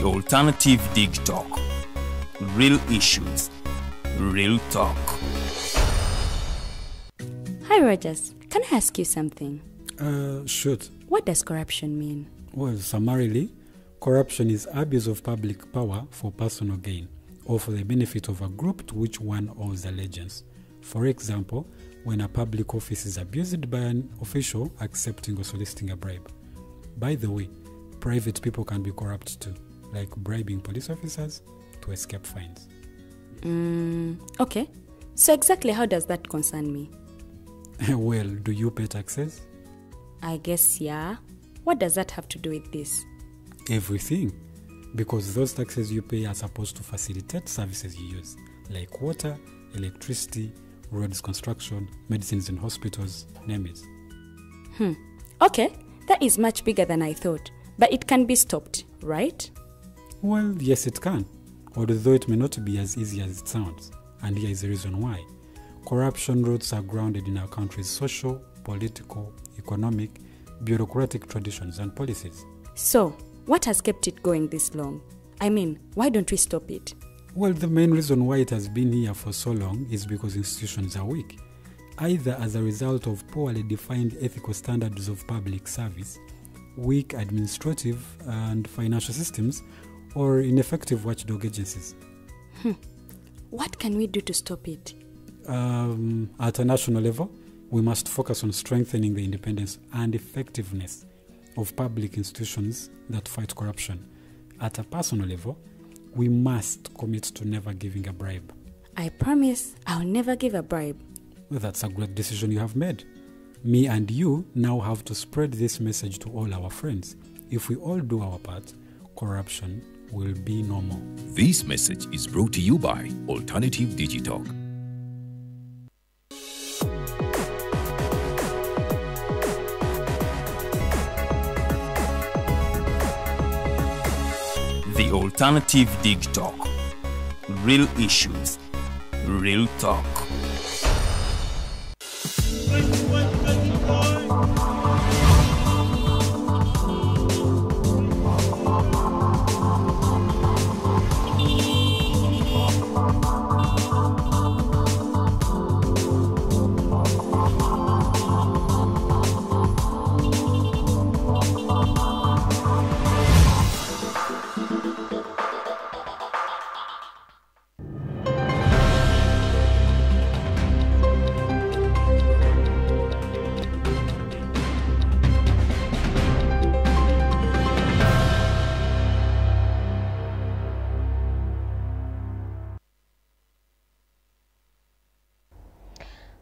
Alternative Digitalk. Real issues, real talk. Hi Rogers, can I ask you something? Shoot. What does corruption mean? Well, summarily, corruption is abuse of public power for personal gain or for the benefit of a group to which one owes allegiance. For example, when a public office is abused by an official accepting or soliciting a bribe. By the way, private people can be corrupt too, like bribing police officers to escape fines. Okay. So exactly how does that concern me? Well, do you pay taxes? I guess, yeah. What does that have to do with this? Everything. Because those taxes you pay are supposed to facilitate services you use, like water, electricity, roads construction, medicines in hospitals, name it. Okay, that is much bigger than I thought. But it can be stopped, right? Well, yes, it can. Although it may not be as easy as it sounds. And here is the reason why. Corruption roots are grounded in our country's social, political, economic, bureaucratic traditions and policies. So, what has kept it going this long? I mean, why don't we stop it? Well, the main reason why it has been here for so long is because institutions are weak, either as a result of poorly defined ethical standards of public service, weak administrative and financial systems, or ineffective watchdog agencies. What can we do to stop it? At a national level, we must focus on strengthening the independence and effectiveness of public institutions that fight corruption. At a personal level, we must commit to never giving a bribe. I promise I'll never give a bribe. Well, that's a great decision you have made. Me and you now have to spread this message to all our friends. If we all do our part, corruption will be no more. This message is brought to you by Alternative Digitalk. The Alternative Digitalk. Real issues, real talk.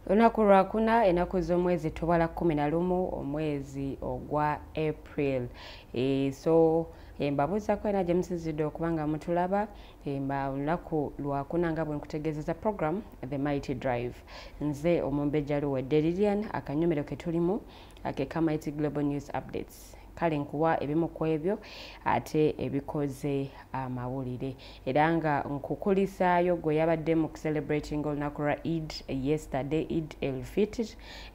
Olunaku lwakuna ennaku z'omwezi tubala 11 omwezi ogwa April. So mbabuuzaako era gye musinzidde okuba nga mutulaba olunaku lwakuna nga bwe nkutegeezeza program The Mighty Drive. Nze omumbejja Luwedde Lilian, akanyomero ke tulimu akeka Mighty Global News Updates. Kale nkuwa ebimu ku ebyo ate ebikoze amawulire. Era nga nkukulisaayo gwe yabadde mu celebrating olunaku lwa Eid yesterday, Eid el-Fitr.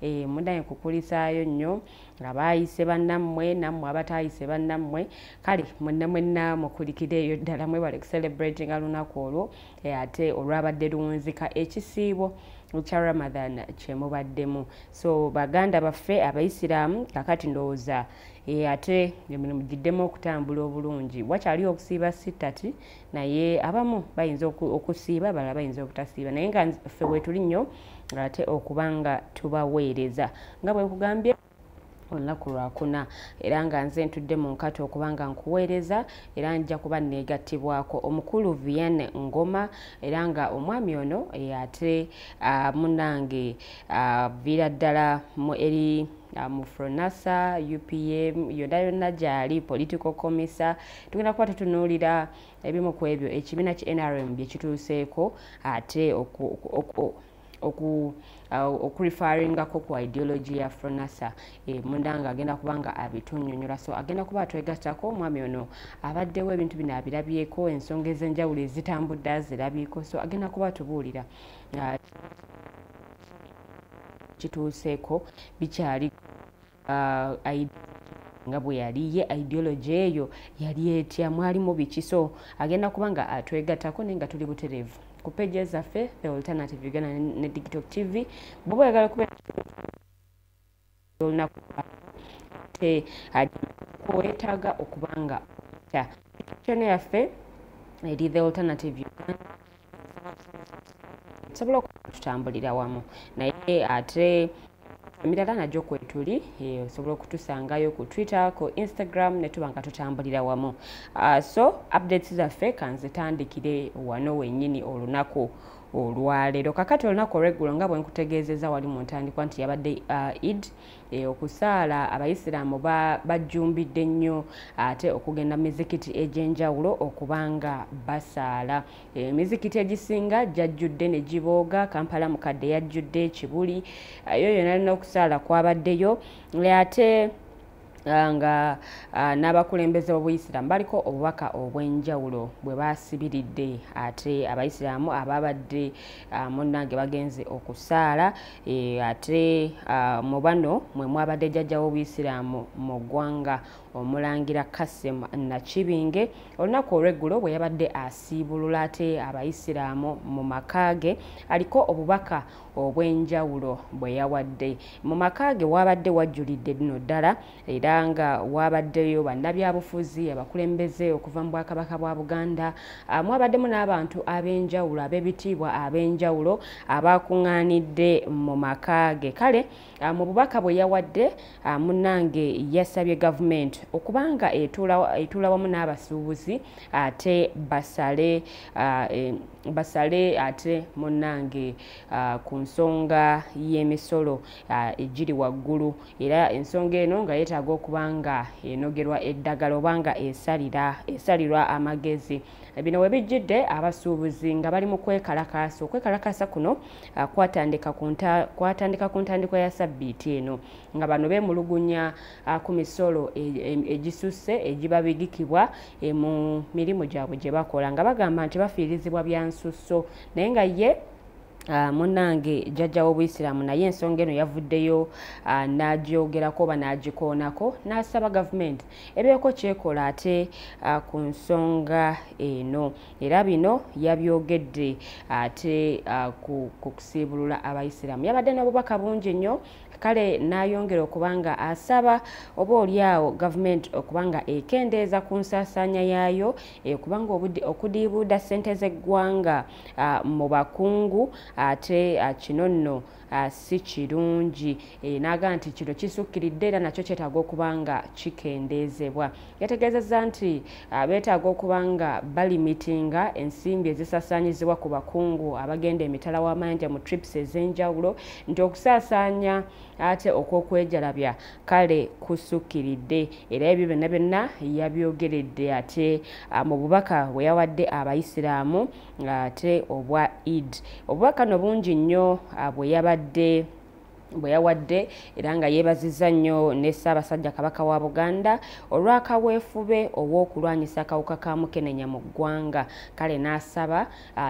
Mundaye nkukulisaayo nnyo abaayise bannammwe nammwe abataayise bannammwe, kale mwenna mwenna mukulikireeyo ddala mwebale kucelebrating olunaku olwo ate olwabadde luwunzika ekisiibo kya Ramadan kye mubaddemu. So baganda baffe abayisiraamu kakati ndowooza ate emirimu giddemu okutambula obulungi. Wakyaliwo okusiiba sittati, naye abamu bayinza okusiiba, abalala bayinza obutasiiba, naye nga ffe weetuli nnyo ate okuba nga tubaweereza nga bwe nkugambye olunaku lwakuna. Era nga nze ntudde mu nkato okuba nga nkuweereza, era nja kuba neegattibwako omukulu Vianney Ngoma, era nga omwami ono ate munnange viira ddala eri mu Fronasa, UPM, yonna yonna gyali political commissar. Tugenda kuba tutunuulira ebimu ku ebyo ekibiina ki NRM bye kituuseeko ate okureferringako ku ideology ya Fronasa. Mundanga agenda kubanga abitunnyonnyola, so agenda kuba atwegattako omwami ono abaddewo ebintu bino abirabyeko, ensonga ez'enjawulo ezitambudde azirabyeko, so agenda kuba atubuulira kituuseeko bikyali nga bwe yali ye ideology eyo yali etya, mwalimu biki. So agenda kuba nga atwegattako naye nga tuli butereevu ku pages zaffe The Alternative Uganda ne Digital TV. Bw'oba oyagala kubeera olunaku ate weetaaga okuba nga channel yaffe eri The Alternative Uganda, tusobola okuba tutambulira wamu naye ate emirala nagyo kwetuli, osobola okutusangayo ku Twitter, ku Instagram ne tuba nga tutambulira wamu. So updates zaffe kanzitandikire wano wennyini olunaku olwaleero. Kakati olunaku olweggulo nga bwe nkutegeezezza wali mu ntandikwa nti yabadde Eid, okusaala abayisiraamu bajjumbidde nnyo ate okugenda mu mizikiti egy'enjawulo okubanga basaala. Emizikiti egisinga gyajjudde ne gibooga, Kampala mukadde yajjudde, Kibuli yo yonna yonna okusaala kwabaddeyo. Ate nga n'abakulembeze b'obuyisiraamu baliko obubaka obw'enjawulo bwe baasibiridde ate abayisiraamu ababadde munnange bagenze okusaala. Ate mu bano mwe mwabadde jjajja w'obuyisiraamu mu ggwanga Omulangira Kassim Nakibinge olunaku olw'eggulo bwe yabadde asiibulula ate abayisiraamu mu maka ge, aliko obubaka obw'enjawulo bwe yawadde. Mu maka ge wabadde wajjulidde bino ddala era nga wabaddeyo bannabyabufuzi, abakulembeze okuva mu Bwakabaka bwa Buganda, mwabaddemu n'abantu ab'enjawulo ab'ebitiibwa ab'enjawulo abakuŋŋaanidde mu maka ge. Kale mu bubaka bwe yawadde munnange yasabye gavumenti okubanga etuula wamu n'abasuubuzi ate basale ate munnange ku nsonga y'emisolo egiri waggulu, era ensonga eno nga yeetaaga okuba nga enogerwa eddagala oba nga esalirwa amagezi. Bino we bijjidde abasuubuzi nga bali mu kwekalakaasa. Okwekalakaasa kuno kwatandika ku ntandikwa ya sabbiiti eno nga bano beemulugunya ku misolo egisusse egibabigikibwa mu mirimu gyabwe gye bakola, nga bagamba nti bafiirizibwa bya nsusso. Naye nga ye munnange jjajja w'obuyisiraamu naye ensonga eno yavuddeyo n'agyogerako oba n'agikoonako n'asaba gavumenti ebeeko kyekola ate ku nsonga eno. Era bino yabyogedde ate ku kusiibulula abayisiraamu. Yabadde n'obubaka bungi nnyo, kale n'ayongera okuba nga asaba oba oliawo gavumenti okuba nga ekendeeza ku nsaasaanya yaayo, kubanga okudiibuuda ssente z'eggwanga mu bakungu ate kino nno si kirungi. N'agamba nti kino kisukkiridde era nakyo kyetaaga okuba nga kikendeezebwa. Yategeezezza nti beetaaga okuba nga balimitinga ensimbi ezisaasaanyizibwa ku bakungu abagenda emitala w'amayanja mu trips ez'enjawulo, nti okusaasaanya ate okw'okwejalabya kale kusukkiridde. Era ebyo byonna byonna yabyogeredde ate mu bubaka bwe yawadde abayisiraamu ate obwa Eid. Obubaka no bungi nnyo bwe yawadde era nga yeebazizza nnyo ne Ssaabasajja Kabaka wa Buganda olw'akaweefube ow'okulwanyisa akawuka ka mukenenya mu ggwanga. Kale n'asaba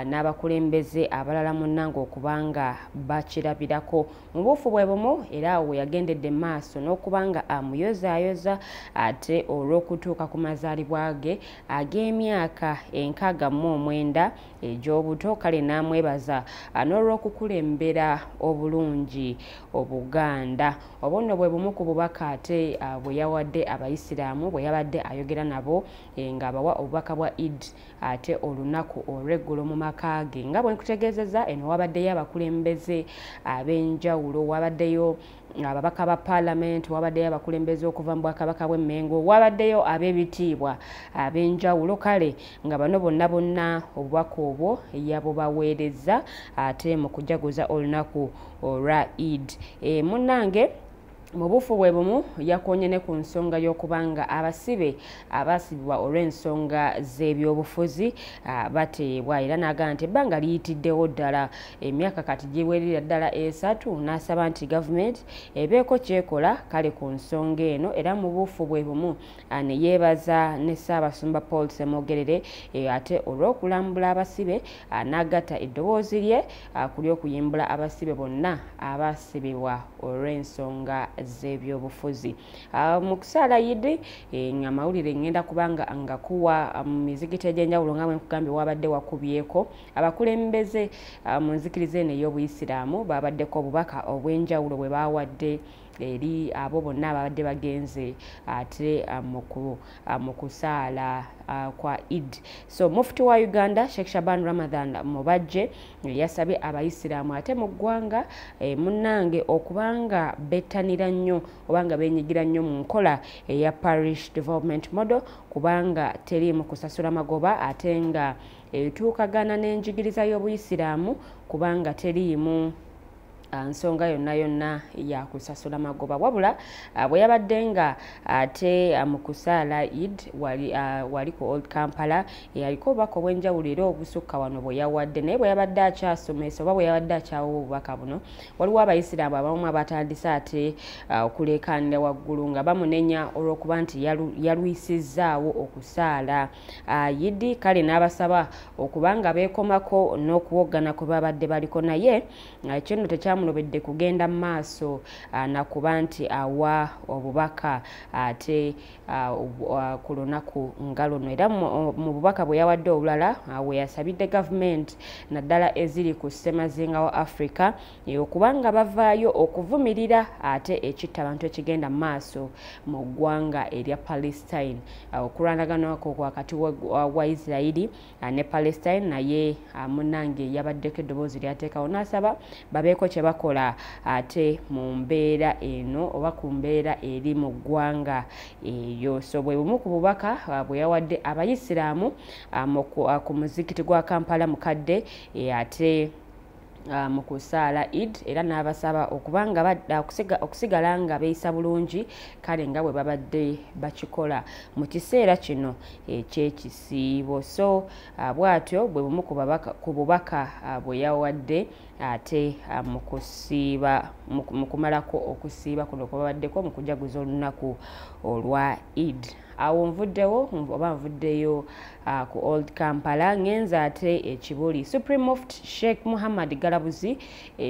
n'abakulembeze abalala munnange okuba nga bakirabirako. Mu buufu bwe bumu era awo we yagendedde maaso n'okuba nga amuyozaayoza ate olw'okutuuka ku mazaalibwa ge ag'emyaka 69 egy'obuto. Kale n'amwebaza n'olw'okukulembera obulungi Obuganda. Obwo nno bwe bumu ku bubaka ate bwe yawadde abayisiraamu bwe yabadde ayogera nabo ng'abawa obubaka bwa Eid ate olunaku olw'eggulo mu maka ge. Nga bwe nkutegeezezza eno wabaddeyo abakulembeze ab'enjawulo, wabaddeyo ababaka ba paalamenti, wabaddeyo abakulembeze okuva mu Bwakabaka bw'e Mmengo, wabaddeyo ab'ebitiibwa ab'enjawulo. Kale nga bano bonna bonna obubaka obwo yabubaweereza ate mu kujaguza olunaku olwa Eid. Munnange mu buufu bwe bumu yakoonye ne ku nsonga y'okubanga abasibe abasibibwa olw'ensonga z'ebyobufuzi bateebwa, era n'agamba nti ebbanga liyitiddewo ddala emyaka kati giwerera ddala 3, n'asaba nti gavumenti ebeeko kyekola kale ku nsonga eno. Era mu buufu bwe bumu ne yeebaza ne Ssaabasumba Paul Ssemogerere ate olw'okulambula abasibe n'agatta eddoboozi lye ku ly'okuyimbula abasibe bonna abasibibwa olw'ensonga z'ebyobufuzi. Mu kusaala Idi amawulire ngenda kubanga ngakuwa mu mizikiti egy'enjawulo nga bwe nkugambye wabadde wakubyeko abakulembeze mu nzikiriza eno ey'obuyisiraamu babaddeko obubaka obw'enjawulo bwe bawadde eri abo bonna ababadde bagenze ate mu kusaala kwa Eid. So Mufti wa Uganda Sheikh Shaban Ramadhan Mubajje yasabye abayisiraamu ate mu ggwanga munnange okubanga bettanira nnyo obanga benyigira nnyo mu nkola eya Parish Development Model kubanga teriimu kusasula magoba ate nga etuukagana n'enjigiriza y'obuyisiraamu kubanga teriimu nsonga yonna yonna ya kusasula magoba. Wabula bwe yabadde nga ate mu kusaala Eid wali ku Old Kampala yaliko obubaka obw'enjawulo era obusukka wano bwe yawadde, naye bwe yabadde akyasomesa oba bwe yabadde akyawa obubaka buno waliwo abayisiraamu abamu abatandise ate okuleekaanira waggulu nga bamunenya olw'okuba nti yalwisizzaawo okusaala Eid. Kale n'abasaba okuba nga beekomako n'okuwoggana kwe babadde baliko, naye kino tekyamulobedde kugenda mu maaso nakuba nti awa obubaka ate ku lunaku nga luno. Era mu bubaka bwe yawadde obulala we yasabidde gavumenti naddala eziri ku ssemazinga wa Africa okubanga bavaayo okuvumirira ate ekittabantu ekigenda mu maaso mu ggwanga erya Palestine, okulwanaganako wakati wa Israeli ne Palestine. Naye munnange yabaddeko eddoboozi lyateekawo n'asaba babeeko kye bakola ate mu mbeera eno oba ku mbeera eri mu ggwanga eyo. So bwe bumu ku bubaka bwe yawadde abayisiraamu ku muzikiti gwa Kampala Mukadde ate mu kusaala Eid, era n'abasaba okubanga okusigala nga beeyisa bulungi kale nga bwe babadde bakikola mu kiseera kino eky'ekisiibo. So bw'atyo bwe bumu ku bubaka bwe yawadde ate mu kusiiba mu kumalako okusiiba kuno kwe babaddeko mu kujaguza olunaku olwa Eid. Awo nvuddewo oba nvuddeyo ku Old Kampala ngenza ate ekibuli. Supreme Mufti Sheikh Muhammad Galabuzi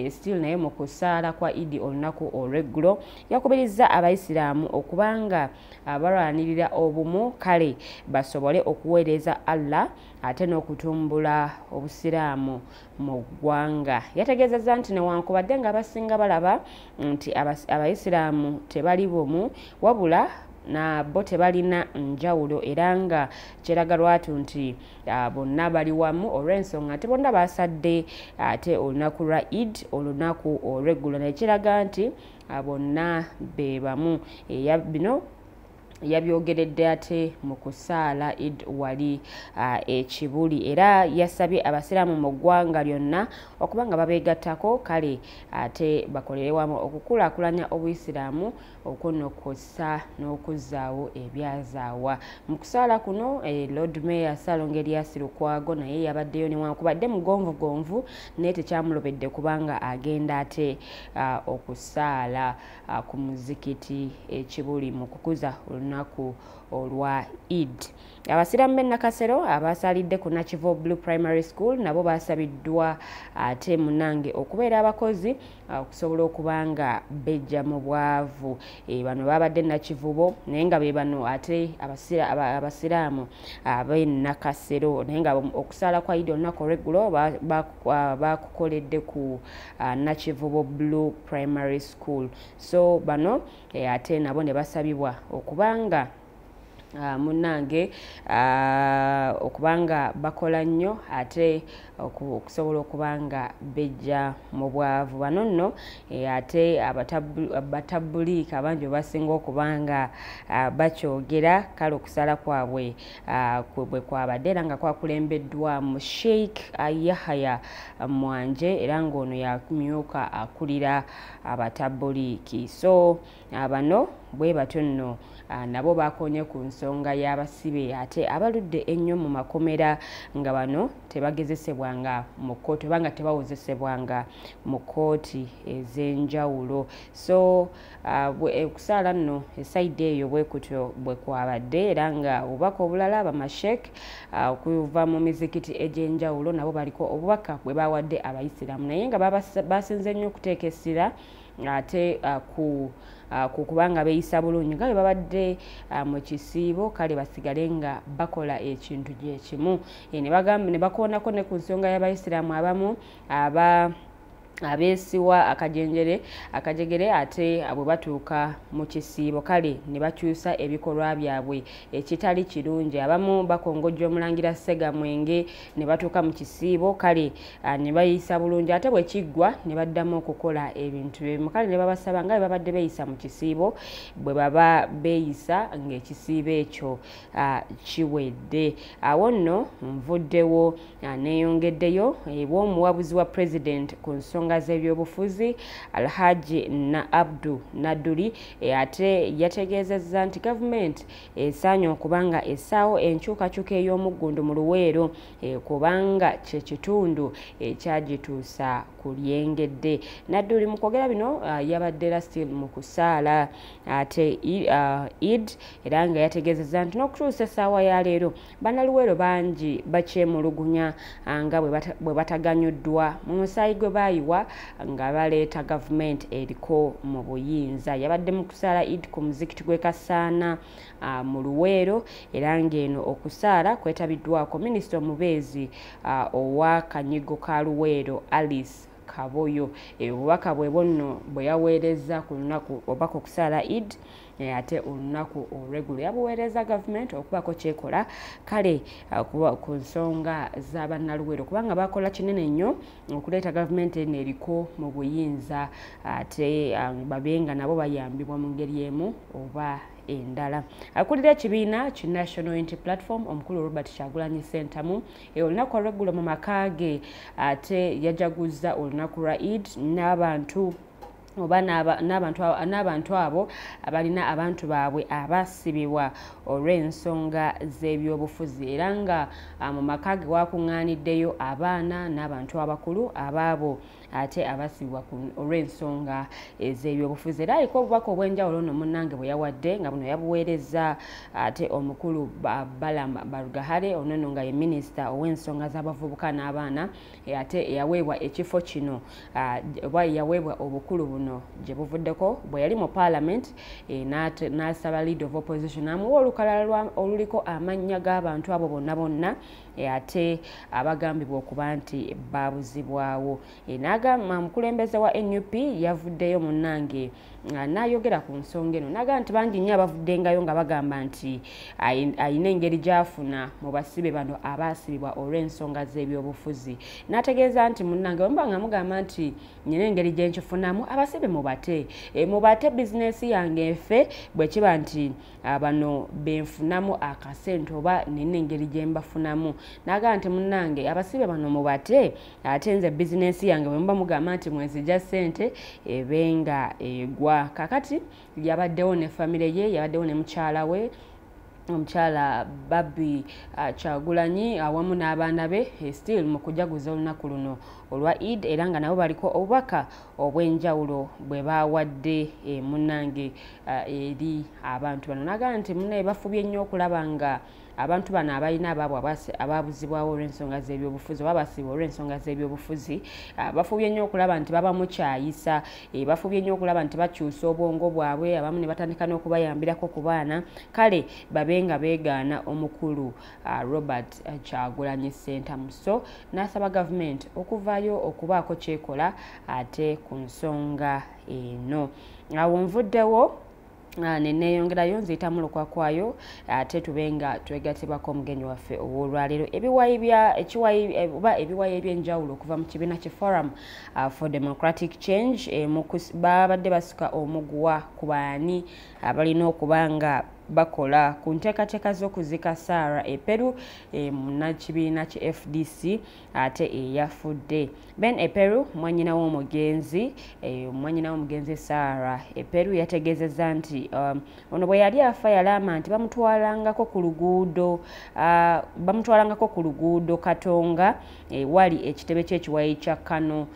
still naye mu kusaala kwa Eid olunaku olw'eggulo yakubirizza abayisiraamu okubanga balwanirira obumu kale basobole okuweereza Allah ate n'okutumbula obusiraamu mu ggwanga. Yategeezezza nti newankubadde nga abasinga balaba nti abayisiraamu tebali bumu, wabula na bo tebalina njawulo era nga kyeraga lwatu nti bonna bali wamu olw'ensonga nti bonna basadde ate olunaku lwa Eid olunaku olw'eggulo, naye kiraga nti bonna be bamu. Bino yabyogeredde ate mu kusaala Eid wali ekibuli, era yasabye abasiraamu mu ggwanga lyonna okuba nga babeegattako kale ate bakolere wamu okukulaakulanya obuyisiraamu okunokosa n'okuzzaawo ebyazaawa. Mu kusaala kuno Lord Mayor Ssalongo Erias Lukwago naye yabaddeyo newankubadde mugonvugonvu naye tekyamulobedde kubanga agenda ate okusaala ku muzikiti ekibuli mu kukuza olunaku olwa Eid. Abasiraamu b'e Nakasero abasaalidde ku Nakivubo Blue Primary School nabo basabiddwa ate munnange okubeera abakozi okusobola okuba nga bejja mu bwavu. Bano babadde Nakivubo naye nga be bano ate abasiraamu ab'e Nakasero, naye nga okusaala kwa Eid olunaku olw'eggulo bakukoledde ku Nakivubo Blue Primary School. So bano ate nabo ne basabibwa okubanga munnange okubanga bakola nnyo ate okusobola okubanga bejja mu bwavu. Bano nno ate abatabuliika abangi basinga okubanga bakyogera kale okusala kwabwe bwe kwabadde era nga kwakulembeddwa mu Sheikh Yahaya Mwanje, era ng'ono yamyuka akulira abatabuliiki. So bano bwe batyo nno nabo bakonye ku nsonga y'abasibe ate abaludde ennyo mu makomera nga bano tebagezesebwanga mu kkooti oba nga tebawozesebwanga mu kkooti ez'enjawulo. So okusaala nno esayidi eyo bwe kutyo bwe kwabadde, era nga obubaka obulala bamashek okuva mu mizikiti egy'enjawulo nabo baliko obubaka bwe bawadde abayisiraamu, naye nga basinze nnyo okuteeka essira ate ku kubanga beeyisa bulungi nga bwe babadde mu kisiibo, kale basigale nga bakola ekintu gye kimu. Ne bakoonako ne ku nsonga y'abayisiraamu abamu abeesiwa akajegere ate bwe batuuka mu kisiibo kale ne bakyusa ebikolwa byabwe ekitali kirungi. Abamu bakongojja omulangira Ssegamwenge ne batuuka mu kisiibo kale ne bayisa bulungi, ate bwe kiggwa ne baddamu okukola ebintu ebimu. Kale ne babasaba nga bwe babadde beeyisa mu kisiibo bwe baba beeyisa ng'ekisiibo ekyo kiwedde. Awo nno nvuddewo neeyongeddeyo bw'omuwabuzi wa President ku nsonga z'ebyobufuzi Alhaji na Abdu Nadduli ate yategeezezza nti gavumenti esaanye okubanga essaawo enkyukakyuka ey'omuggundu mu Luweero kubanga kye kitundu ekyagituusa ku lyengedde. Nadduli mu kwogera bino yabadde era still mu kusaala ate Eid, era nga yategeezezza nti n'okutuusa essaawa ya leero bannaluweero bangi bakyemulugunya nga bwe bataganyuddwa mu musaayi gwe baayiwa nga baleeta gavumenti eriko mu buyinza. Yabadde mu kusaala Eid ku muzikiti gw'e Kasaana mu Luweero, era ng'eno okusaala kwetabiddwako minisita omubeezi owa Kanyigo ka Luweero Alice Kaboyo. Obubaka bwe bonno bwe yaweereza ku lunaku oba ku kusaala Eid ate olunaku olw'eggulo yabuweereza gavumenti okubaako kyekola kale ku nsonga z'abannaluweero, kubanga bakola kinene nnyo okuleeta gavumenti eno eriko mu buyinza ate babe nga nabo bayambibwa mu ngeri emu oba endala. Akulira ekibiina ki National Unity Platform omukulu Robert Kyagulanyi Ssentamu olunaku olw'eggulo mu maka ge ate yajaguzza olunaku lwa Eid n'abantu oba n'abantu abo abalina abantu baabwe abasibibwa olw'ensonga z'ebyobufuzi, era nga mu maka ge wakuŋŋaaniddeyo abaana n'abantu abakulu abaabo ate abasibibwa olw'ensonga ez'ebyobufuzi. Era aliko obubaka obw'enjawulo nno munnange bwe yawadde nga buno yabuweereza ate omukulu Balaam Barugahare, ono nno nga ye minisita ow'ensonga z'abavubuka n'abaana ate eyaweebwa ekifo kino oba yaweebwa obukulu buno gye buvuddeko bwe yali mu Parliament n'asaba leader of opposition amuwa olukalala oluliko amannya g'abantu abo bonna bonna ate abagambibwa okuba nti babuzibwawo. N'agamba omukulembeze wa NUP yavuddeyo munnange n'ayogera ku nsonga eno, n'agamba nti bangi nnyo abavuddengayo nga bagamba nti ayina engeri gy'afuna mu basibe bano abaasibibwa olw'ensonga z'ebyobufuzi. N'ategeeza nti munnange bwe muba nga mugamba nti nnina engeri gye nkifunamu, abasibe mubate, mubate bizinesi yange efe bwe kiba nti bano benfunamu akasente oba nina engeri gye mbafunamu. N'agamba nti munnange abasibe bano mubate, ate nze bizinesi yange bwe muba mugamba nti mwenzija ssente ebe nga egwa. Kakati yabaddewo ne famire ye, yabaddewo ne mukyala we omukyala Barbie Kyagulanyi awamu n'abaana be still mu kujaguza olunaku luno olwa Eid, era nga nabo baliko obubaka obw'enjawulo bwe bawadde munnange eri abantu bano. N'agamba nti munnaye bafubye nnyo okulaba nga abantu bano abalina abaabwe ababuzibwawo olw'ensonga z'ebyobufuzi oba basibwa olw'ensonga z'ebyobufuzi bafubye nnyo okulaba nti babamukyayisa, bafubye nnyo okulaba nti bakyusa obwongo bwabwe, abamu ne batandika n'okubayambirako ku baana, kale babe nga beegaana omukulu Robert Kyagulanyi Ssentamu. So n'asaba gavumenti okuvaayo okubaako kyekola ate ku nsonga eno. Awo nvuddewo neneeyongerayo nziyitamu lukwakwayo ate tube nga twegattibwako omugenyi waffe ow'olwaleero. Ebiwayi bya ekiwayi oba ebiwayi eby'enjawulo okuva mu kibiina ki Forum for Democratic Change babadde basika omuguwa ku baani abalina okuba nga bakola ku nteekateeka z'okuzika Sarah Eperu munnakibiina ki FDC ate eyafudde. Ben Eperu mwannyina w'omugenzi Sarah Eperu yategeezezza nti ono bwe yali afa yalaama nti bamutwalangako ku luguudo Katonga wali ekitebe ky'ekiwayi kya Kano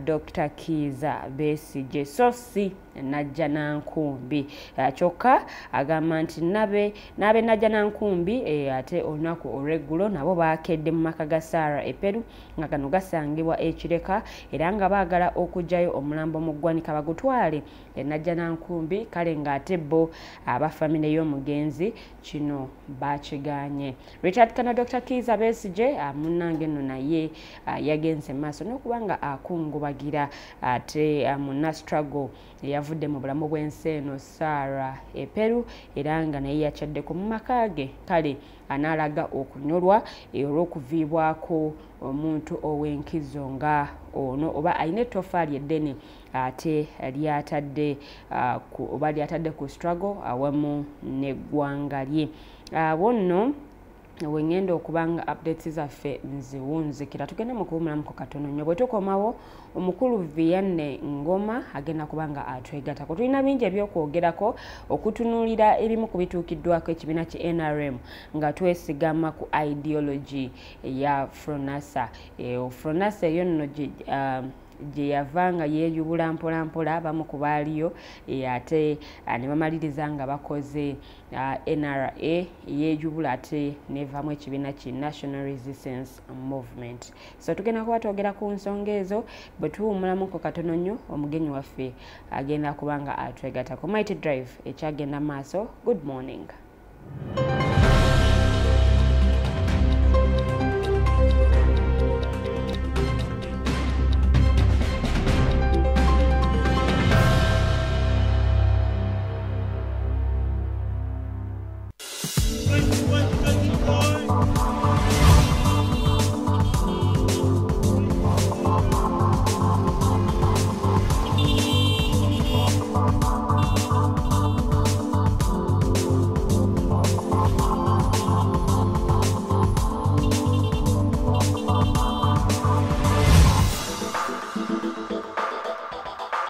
Dr. Kiiza Besigye, so si Najjanankumbi. Kyokka agamba nti nabe Najjanankumbi ate olunaku olw'eggulo nabo baakedde mu maka ga Sarah Eperu nga gano gasangibwa Ekireka, era nga baagala okuggyayo omulambo mu ggwanika bagutwale e Najjanankumbi. Kale ng'ate bo aba famire y'omugenzi kino bakigaanye. Richard Kano Dr. Kiiza Besigye munnange nno naye yagenze maaso n'okuba nga akungubagira ate munna struggle eyavudde mu bulamu bw'ensi eno Sarah Eperu, era nga naye yakyaddeko mu maka ge. Kale anaalaga okunyolwa olw'okuviibwako omuntu ow'enkizo nga ono oba alina ettofaali eddene ate lyatadde oba lyatadde ku struggle awamu n'eggwanga lye. Awo nno wengenda okubanga updates zaffe nziwunzikira, tugende mu kuwumulamuko katono nnyo. Bwe tukomawo omukulu Vianney Ngoma agenda kubanga atwegattako. Tulina bingi ebyokwogerako okutunuulira ebimu ku bituukiddwako ekibiina ki NRM nga twesigama ku ideology ya Fronasa. Fronasa eyo nno gye yava nga yeeyubula mpola mpola abamu ku baaliyo, ate ne bamaliriza nga bakoze NRA yeeyubula ate nevaamu ekibiina ki National Resistance Movement. So tugenda kuba twogera ku nsonga ezo bwe tuwummulamuko katono nnyo. Omugenyi waffe agenda kuba nga atwegattako. Mighty Drive ekyagenda maaso. Good morning.